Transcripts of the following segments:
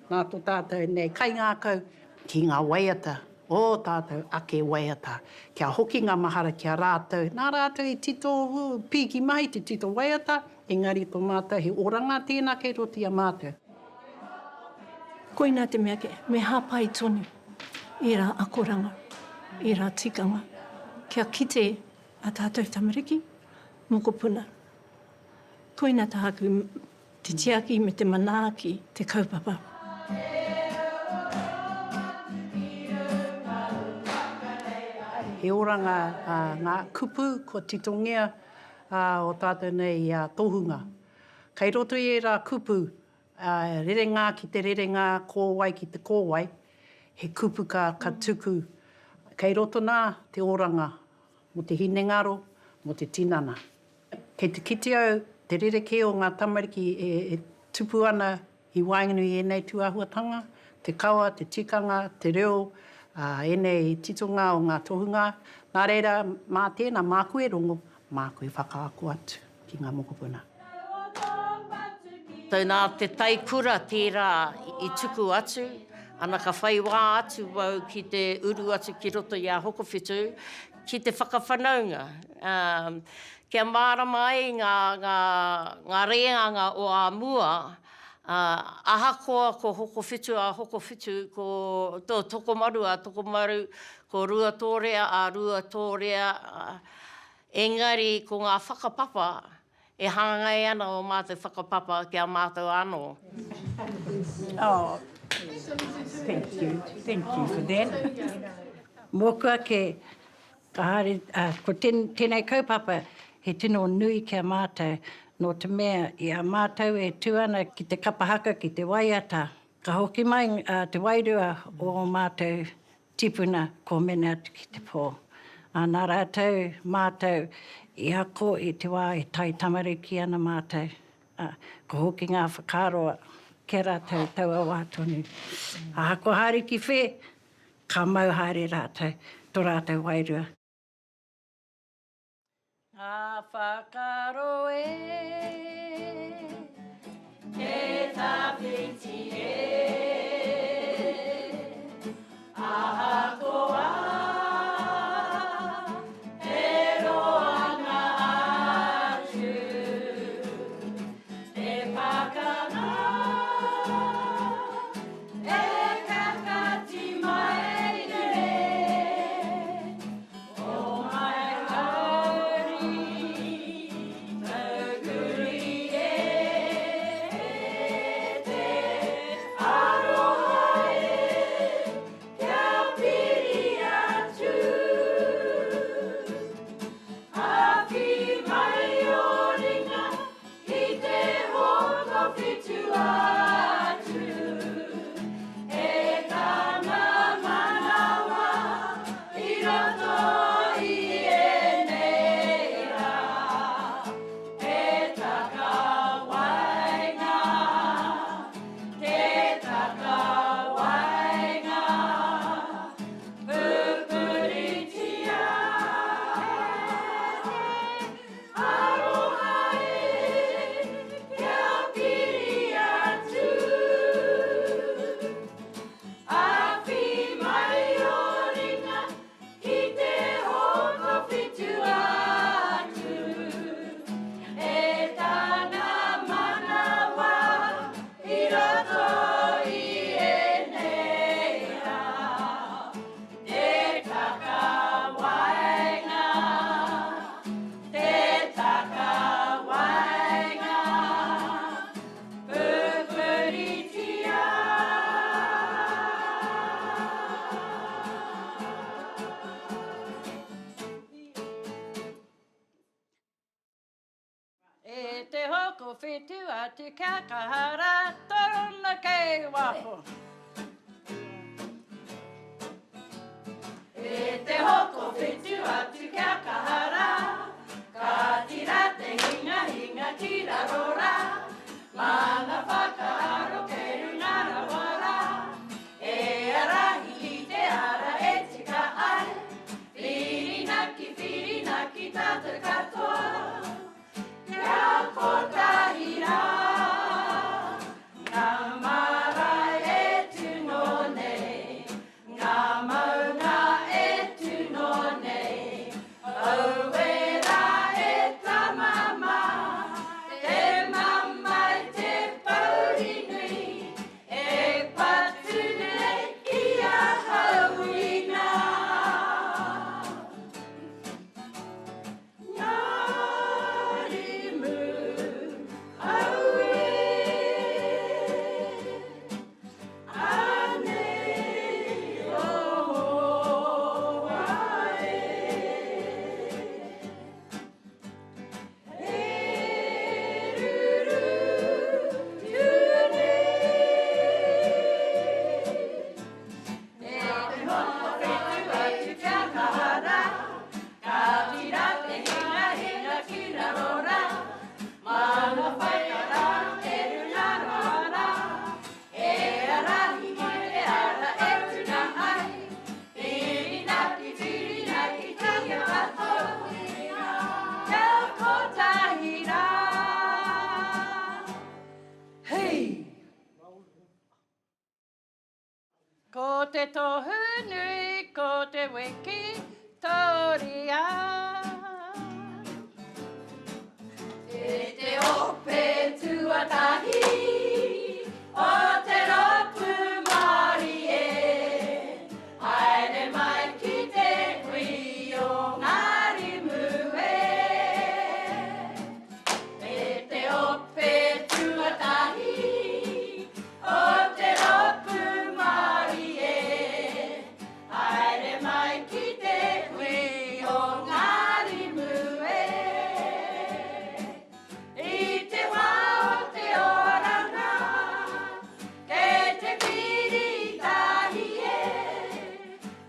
Nā tō tātou nei kaingākau ki ngā waiata, ō tātou ake waiata, kia hoki ngā mahara ki a rātou, nā rātou i tito pīki mahi te tito waiata, engari tō mātou he oranga tēnā kei roto i a mātou. Koinā te mea me hāpai tonu ērā akoranga, ērā tikanga, kia kite a tātou tamariki, mokopuna. Koinā tāku Te tiaki me te manaaki te kaupapa. He oranga ngā kupu kua titongia o tātou nei tohunga. Kei roto i ērā kupu, rerenga ki te rerenga, kōwai ki te kōwai, he kupu ka tuku. Kei roto nā te oranga mō te hinengaro, mō te tinana. Kei te kite au te rerekē o ngā tamariki e tupu ana i waenganui i ēnei tūāhuatanga, te kawa, te tikanga, te reo, ēnei titonga o ngā tohunga. Nā reira, mā tēnā, māku e rongo, māku e whakaako atu ki ngā mokopuna. So nā te taikura tērā i tuku atu, ana ka whai wā atu wau ki te uru atu ki roto i a Hokowhitu ki te whakawhanaunga, kia mārama ai ngā, ngā, ngā rēanga o ā mua, ahakoa ko Hokowhitu a Hokowhitu, ko tō Tokomaru a Tokomaru, ko Ruatōrea a Ruatōrea, engari ko ngā whakapapa E hāngai ana ō mātou whakapapa ki a mātou anō. Oh, thank you, thank you for that. Mōku ake, ka haere, ko tēnei kaupapa he tino nui ki a mātou, nō te mea i a mātou e tū ana ki te kapa haka, ki te waiata, ka hoki mai te wairua o ō mātou Tipuna ko mene atu ki te pō. Ā, nā rātou mātou i ako i te wā e tae tamariki ana mātou, ā, ko hoki ngā whakaaro ki a rātou taua wā tonu. Ahakoa haere ki whē, ka mau haere rātou, tō rātou wairua. Ngā whakaaro e, e tawhiti e, ahakoa he roanga atu te pakanga e kakati mai nei. I roto i ēnei rā, te takawaenga, te takawaenga, pupuritia te aroha e, kia piri atu. Awhi mai ō ringa ki te hokowhitu atu, e tana manawa i roto i ēnei rā, te takawaenga, te takawaenga. Pupuritia! E te hokowhitu atu kia kaha ra, torona kei waho. E te hokowhitu atu kia kaha rā, Ka tira te hingahinga ki raro rā, Mana whakaaro kei runga rawa rā, E arahi i te ara e tika ai, Whirinaki, whirinaki tātou katoa, Kia kotahi rā, Ngā marae e. Ko te tohu nui, ko te wikitoria. E te ope tuatahi o te rōpū Māori e, haere mai ki te hui o Ngārimu e. E te ope tuatahi o te rōpū Māori e, Haere mai ki te hui o Ngārimu e. I te wā o te oranga, kei te piri tahi e.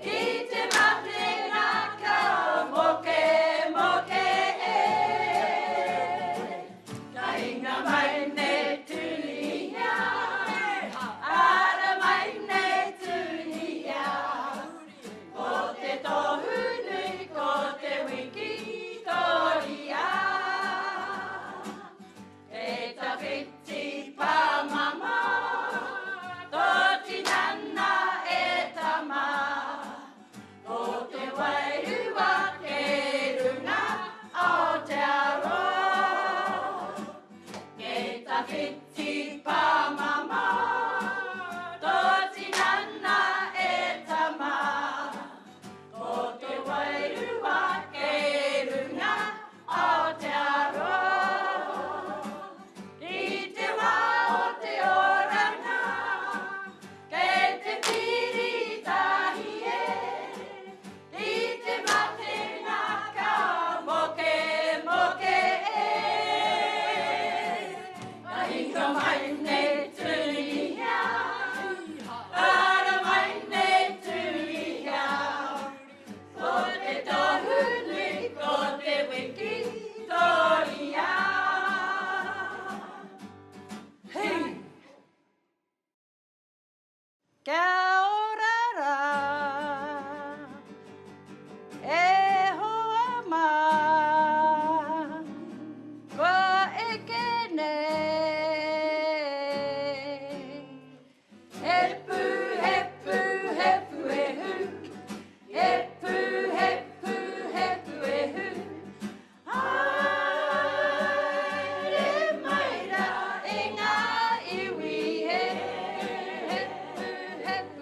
Ki te matenga ka mokemoke e. Ka hinga mai nei Tunisia, ara mai nei Tunisia. Ko te tohu nui, ko te wikitoria. Kei tawhiti pāmamao, tō tinana e tama. Ko te wairua kei runga Aotearoa. Kei tawhiti pāmamao, tō tinana e tama. Ko te wairua kei runga Aotearoa. I te wā o te oranga, kei te piri tahi e, i te matenga ka mokemoke e. Ka hinga mai nei Tunisia, ara mai nei Tunisia. Ko te tohu nui, ko te wikitoria. Hei! Kia ora rā, e hoa mā, kua eke nei. He pū, he pū, he puehu. He pū, he pū, he puehu. Haere mai rā e ngā iwi he, he pū, he pū.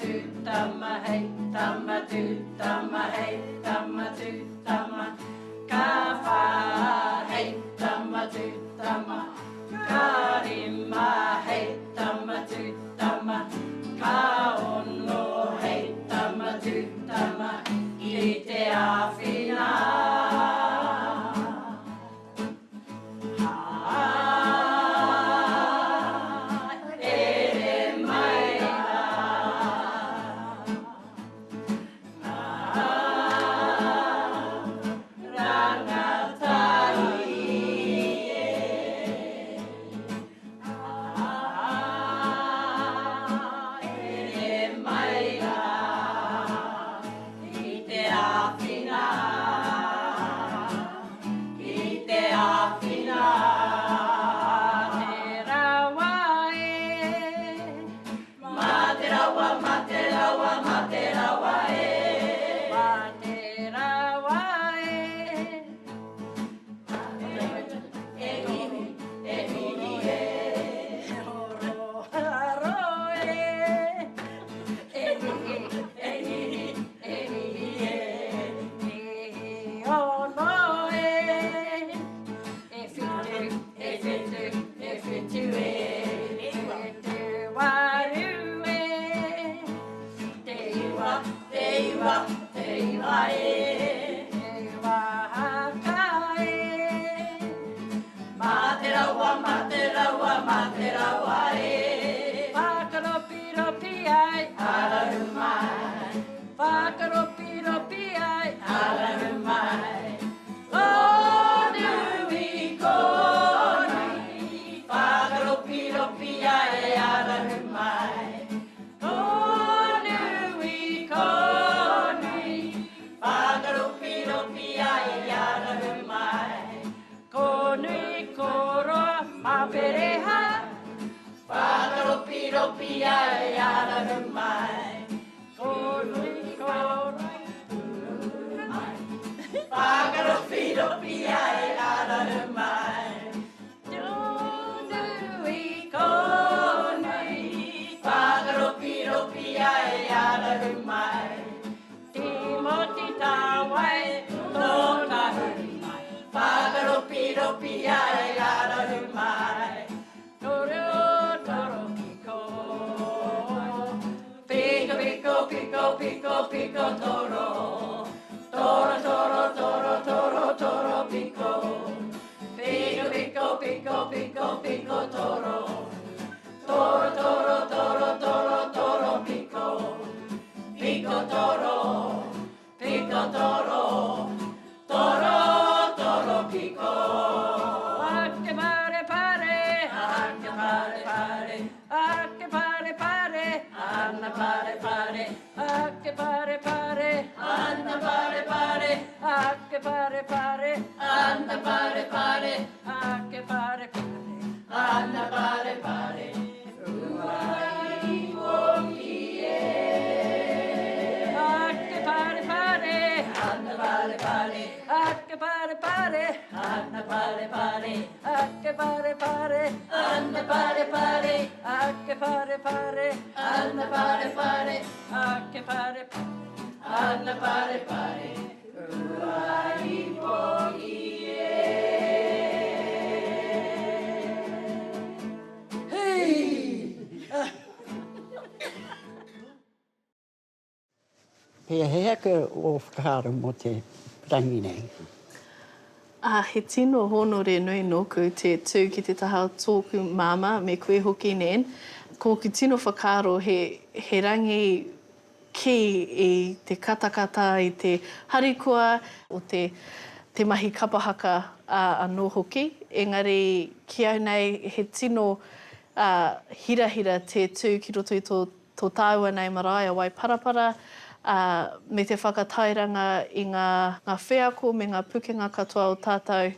tū tama hei tama tū tama hei tama tū tama Ka whā hei tama tū tama Ka rima hei tama tū tama Ka ono hei tama tū tama I te āwhina. I te āwhina, ki te āwhina te rawa e. Mā te rawa, mā te rawa, mā te rawa e. Mā te rawa e. E mihi, e mihi e. Horo e. E mihi, e mihi, e mihi e. E ono e. E whitu, e whitu, e whitu e. Whitu waru e. Te iwa, te iwa, te iwa e. Te iwa haka e. Mā te rawa, mā te rawa, mā te rawa e. Whakaropiropi ai, araru mai. Whakaropiropi ai, araru mai. Konui, konui. Whakaropiropi ai, araru mai. Konui, konui. Whakaropiropi ai, araru mai. Ko nui, ko roa, mapereha. Whakaropiropi ai arahu mai. Ko nui, ko roa, Whakaropiropi ai arahu mai. Ko nui, ko nui. Whakaropiropi ai arahu mai. Timoti Tawai, tōna huri mai. Whakaropiropi ai arahu mai. Toro, toro piko. Piko, piko, piko, piko, piko, toro. Toro, toro, toro, toro, toro, piko. Piko, piko, piko, piko, piko, toro. Toro, toro, toro, toro, toro, piko. Piko toro, piko toro, toro, toro piko. Ake pare pare, ake pare pare, ake pare pare, ana pare pare, ake pare pare, ana pare pare, ake pare pare, ana pare pare, ake pare pare, ana pare pare. Ake pare pare, ana pare pare, ake pare pare, ana pare pare, ake pare pare, ana pare pare, ake pare pare, ana pare pare, ake pare pare, ana pare pare. Ruaipoki e. He hea koe ō whakaaro mō te rangi nei? Ā, he tino hōnore nui nōku te tū ki te taha o tōku māmā me koe hoki Nan. Kōku tino whakaaro he, he rangi kī i te katakata, i te harikoa o te, te mahi kapa haka anō hoki. Engari ki au nei he tino hirahira te tū ki roto i tō, tō tāua nei marae a Waiparapara, ā, me te whakatairanga i ngā, ngā wheako me ngā pukenga katoa o tātou,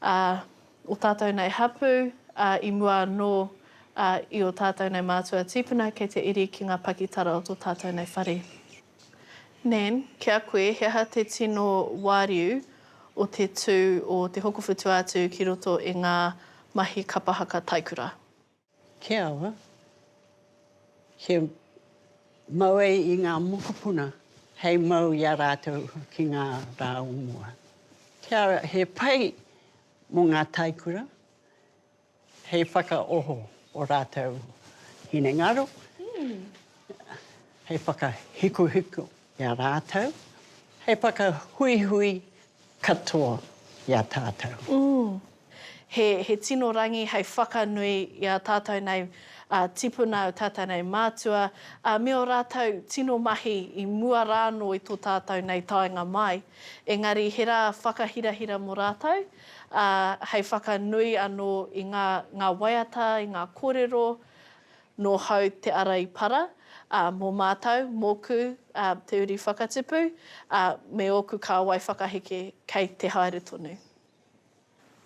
ā, o tātou nei hapū, ā, i mua anō, ā, i ō tātou nei mātua tīpuna kei te iri ki ngā pakitara o tō tātou nei whare. Nan, ki a koe, he aha te tino wāriu o te tū o Te Hokowhitu-a-Tū ki roto i ngā mahi kapa haka taikura? Kia ora. Kia. Mau ai i ngā mokopuna hei mau i a rātou ki ngā rā o mua. Kia he pai mō ngā taikura, hei whakaoho o rātou hinengaro, hei whakahikohiko i a rātou, hei whakahuihui katoa i a tātou. He, he tino rangi hei whakanui i a tātou nei tipuna, o tātou nei mātua, ā, me ō rātou tino mahi i mua rānō i tō tātou nei taenga mai. Engari he rā whakahirahira mō rātou, ā, hei whakanui anō i ngā, ngā waiata, i ngā kōrero, nō hau te ara i para, ā, mō mātou, mōku, ā, te uri whakatipu, ā, me ōku kāwai whakaheke kei te haere tonu.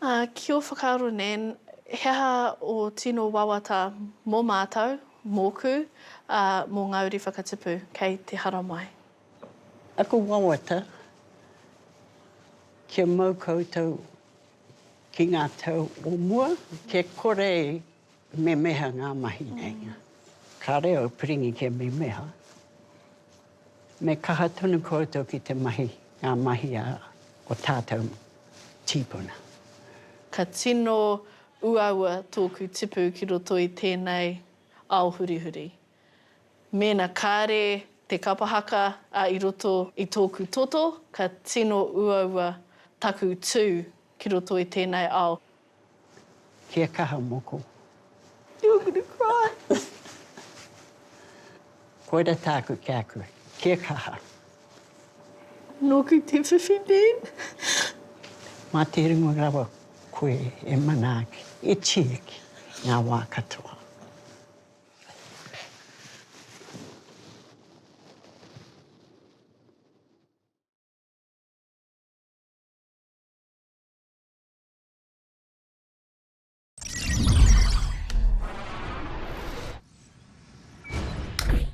Ā, ki ō whakaaro Nan, he aha ō tino wawata mō mātou, mōku, ā, mō ngā uri whakatipu kei te haramai? Aku wawata, kia mau koutou ki ngā tau o mua, kia kore Memeha ngā mahi nei. Kāre au piringi kia memeha. Me kaha tonu koutou ki te mahi ngā mahi a o tātou tīpuna. Ka tino uaua tōku tipu ki roto i tēnei ao hurihuri. Mēnā kāre te kapa haka a i roto i tōku toto, ka tino uaua taku tū ki roto i tēnei ao. Kia kaha moko. You're gonna cry. Koira tāku ki a koe. Kia kaha. Nōku te whiwhi Ben. Mā te ringa rawa koe e manaaki, e tiaki ngā wā katoa.